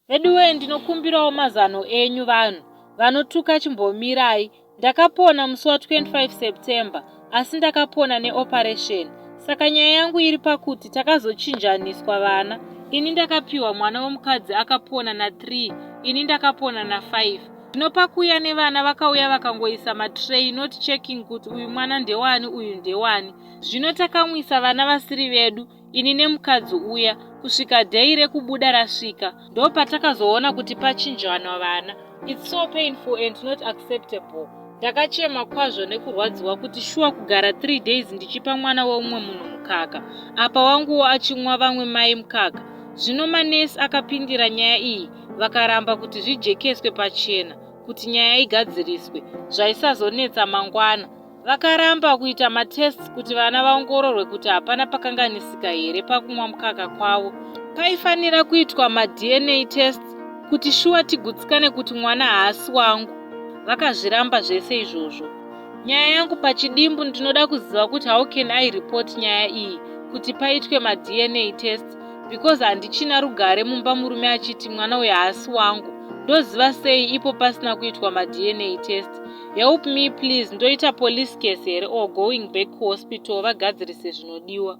Veduwee ndinokumbirawo mazano enyu vanhu vanotuka chimbomirai. Ndakapona musi wa 25 September asi ndakapona neoperation. Saka nyaya yangu iri pakuti takazochinjaniswa vana. Ini ndakapiwa mwana wemukadzi akapona na 3 ini ndakapona na 5. Zvino pakuuya nevana vakauya vakangoisa matray not checking kuti uyu mwana ndewani uyu ndewani. Zvino takamwisa vana vasiri vedu ini nemukadzi uya kusvika day rekubuda rasvika ndopatakazoona kuti pachinjanwa vana. It's so painful and not acceptable. Ndakachema kwazvo nekurwadziwa kuti shuwa kugara 3 days ndichipa mwana weumwe munhu mukaka apa wanguwo achimwa vamwe mai mukaka. Zvino manesi akapindira nyaya iyi vakaramba kuti zvijekeswe pachena kuti nyaya igadziriswe zvaisazonetsa mangwana. Vakaramba kuita matests kuti vana vaongororwe kuti hapana pakanganisika here pakumwa mukaka kwavo. Paifanira kuitwa maDNA tests kuti shuwa tigutsikane kuti mwana haasi wangu. Vakazviramba zvese izvozvo. Nyaya yangu pachidimbu ndinoda kuziva kuti how can I report nyaya iyi kuti paitwe maDNA tests because handichina rugare mumba murume achiti mwana uyu haasi wangu. Ndoziva sei ipo pasina kuitwa maDNA test. Help me please ndoita police case here or going back kuhospital vagadzirise zvinodiwa.